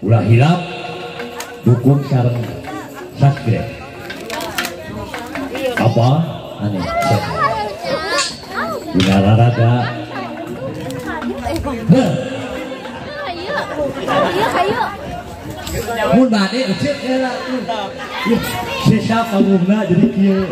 Ulah hilap dukung sareng subscribe. Apa aneh? Dina raraga. Heuh. Mun bade euceut heula. Sisa panggungna jadi kieu.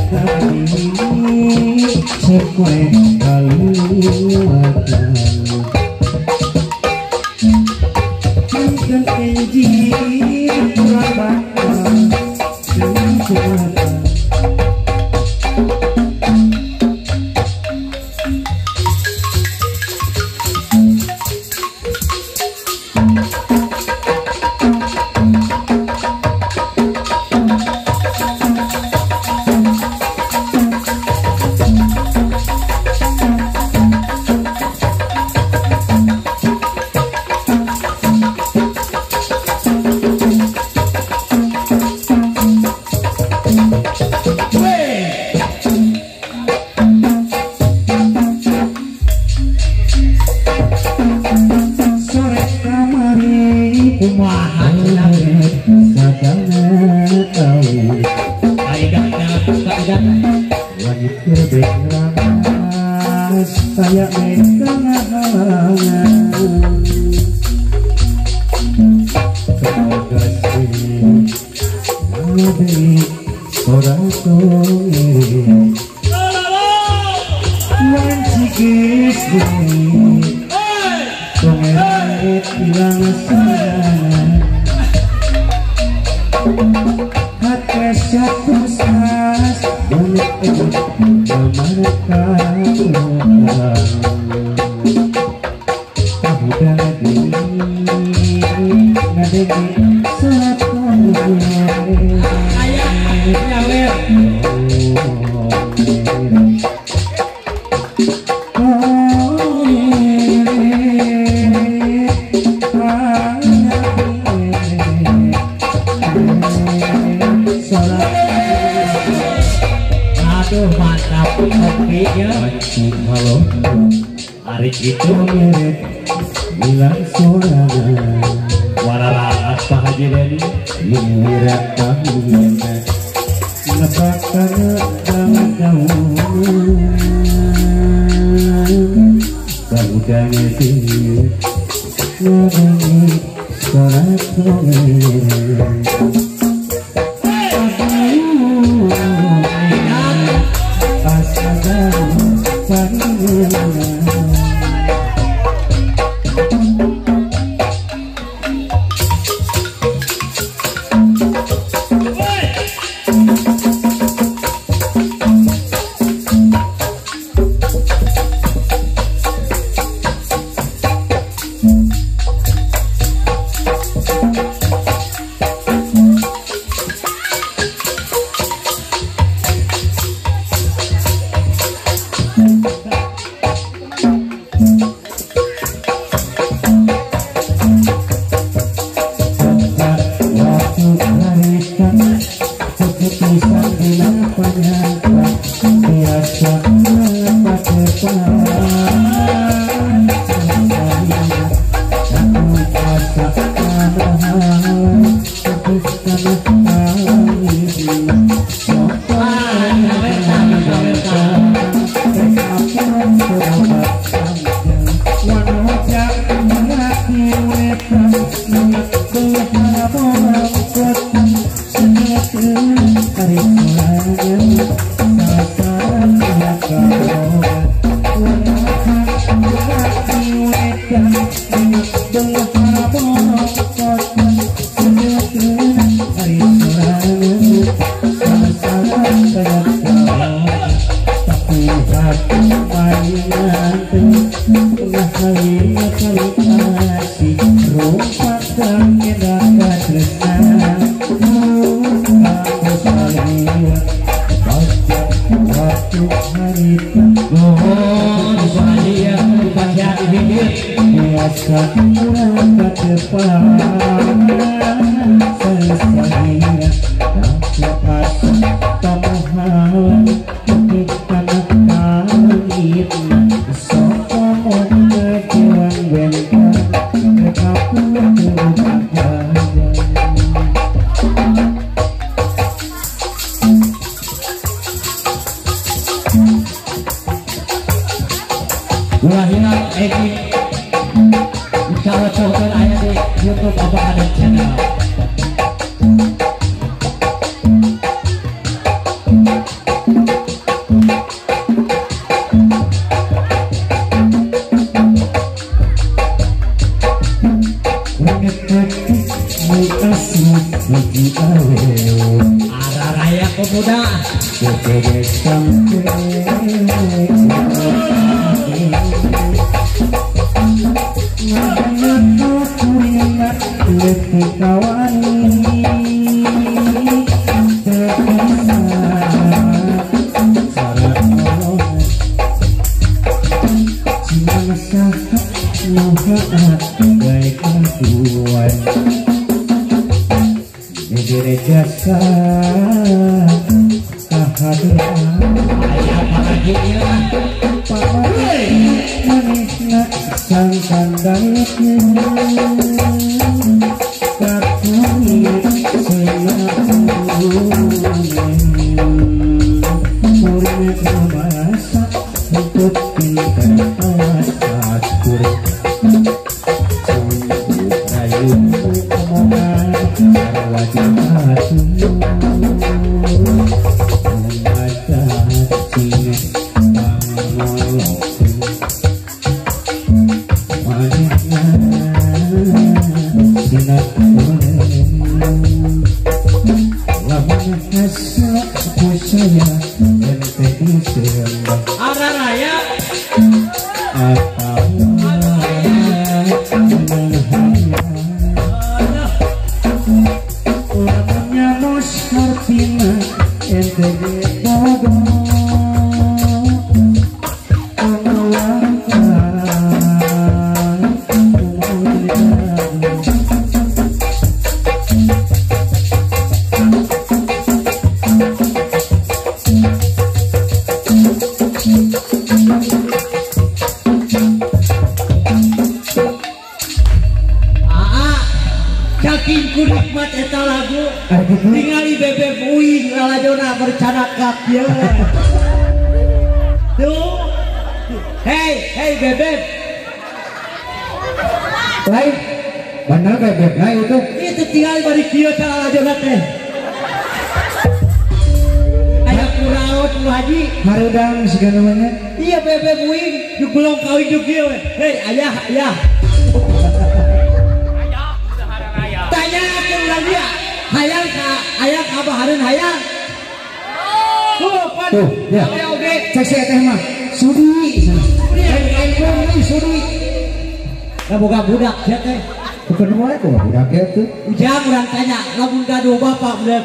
tadi sepoe kaluatan dan enjing Purabata dan YouTube Abah Aden Channel.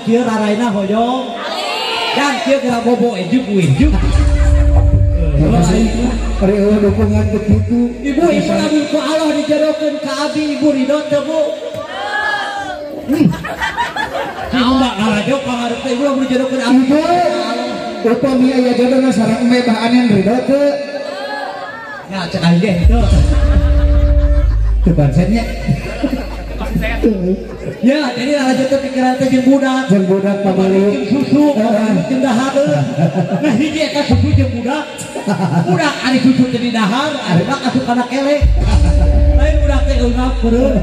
Kieu raraina hoyong dan kieu geura bobo ejuk ujuk ari dukungan begitu ibu ibu lamun ku Allah dijodohkeun ka abi ibu ridho teu bu Mbak ngarajo pangarep teh ibu lamun dijodohkeun abi ibu upami aya jodohna sareng eme bahaneun ridho teu nya cek aing ge henteu teu bansetnya. Ya, jadi lanjut ke pikiran teh jeung budak. Jeung budak pamali susu, jeung dahar. Nah hiji eta susu jeung budak. Budak ari susu teh didahar, ari budak asup kana kelek. Lain budak teh eungap beureum.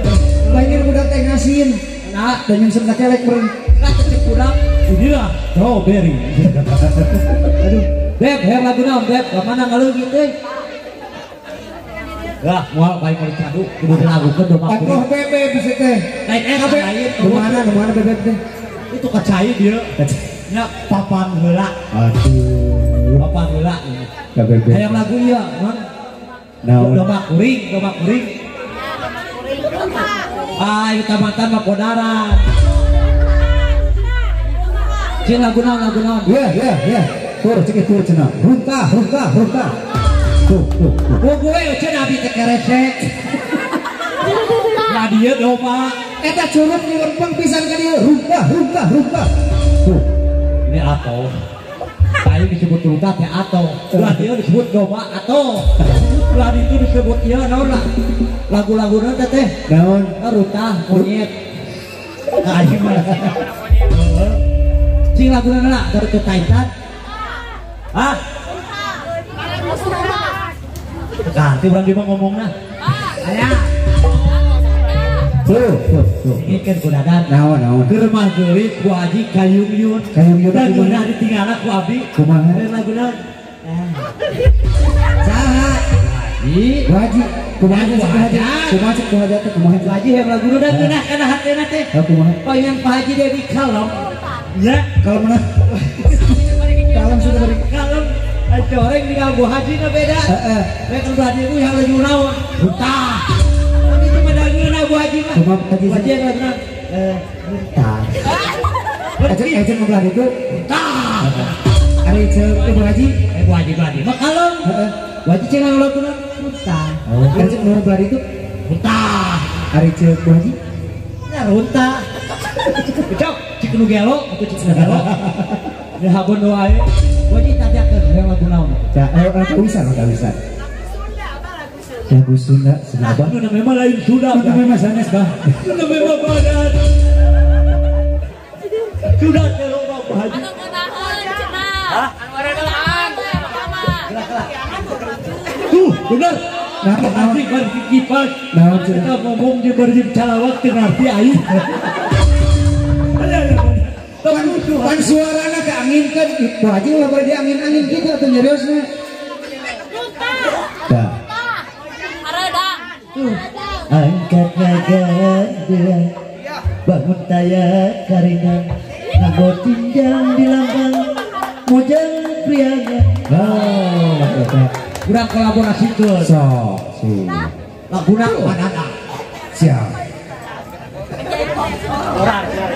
Lain budak teh ngasin. Nah, teh nyungsep ka kelek beureum. Nah cek budak, inilah strawberry. Aduh, Beb, hayang lagu naon, Beb? Ka mana ngaleungit euy? Lah, moal bae meuli cadu, kudu dilagukeun domba kuring. Atuh bebeb bisa teh. Lain eta lain. Kumaha bebeb teh? Itu kacai dia. Nya papan heula. Aduh, papan heula. Ka bebeb. Hayang lagu ieu, Mang. Naon? Domba kuring, domba kuring. Ah, ieu tamatan mah podaran. Cing lagu naon, lagu naon? Ya, ya, ya. Tur cek tur cenah. Runtah, runtah, runtah. Tuh, tuh, tuh. Oh, gue euceun abi teh keresek. Lah dieu domba. Eta curug di lempeng pisan ka dieu. Runtah, runtah, runtah. Tuh. Ini atau. Tadi disebut runtah teh atau. Lah dieu disebut domba atau. Lah itu disebut ieu naon lah. Lagu-laguna teh teh. Naon? Runtah monyet. Nah, ieu mah. Cing laguna lah dari ketaitan. Hah? Ganti urang di mah ngomongna. Aya. Tuh, tuh, tuh. Ini kan ku dadan. Naon, naon. Keur mah geulis ku haji kayung-yun. Kayung-yun dan geunah ditinggalna ku abi. Kumaha? Laguna. Saha? Haji. Ku haji. Kumaha cek ku haji? Kumaha cek ku haji teh kumaha? Ku haji hayang laguna dan geunah kana hatena teh. Heuh kumaha? Pengen Pak Haji Dedi kalem. Ya, kalau mana? Coreng tinggal Bu Haji na beda. Heeh. Rek nu haji ku yang lagi naon? Runtah. Tapi cuma dangeuna Bu Haji mah. Cuma Bu Haji yang lagi runtah. Ajen ngobrol itu runtah. Ari ceuk Bu Haji, Bu Haji Bu Haji mah kalem. Heeh. Bu Haji cenah laguna runtah. Oh, ari ceuk ngobrol itu runtah. Ari ceuk Bu Haji ya runtah. Cok, cik nu gelo, atuh cik nu gelo. Ya habon wae. Bu Haji tadiakeun yang lagu naon? Ya, kawisan, kawisan. Lagu Sunda. Lagu Sunda, Abah. Nu namanya lain Sunda. Nu namanya sanes, Bah. Nu namanya badan. Sudah terlalu Bu Haji. Anu ngeunaheun cenah. Hah? Anu aredelan. Tuh, bener. Nah, Haji bari kipas. Naon cenah? Kita ngomong jeung bari calawak teu ngarti aing. Pan suarana keanginkeun Bu Haji ulah bari diangin-angin kitu atuh nyariosna. Tah. Aredang. Angkat ngagandea bangun taya karingan nganggo tinjang di lambang mojang priangan. Oh, eta. Kurang kolaborasikeun. Sok, si. Laguna manana. Siap. Orang.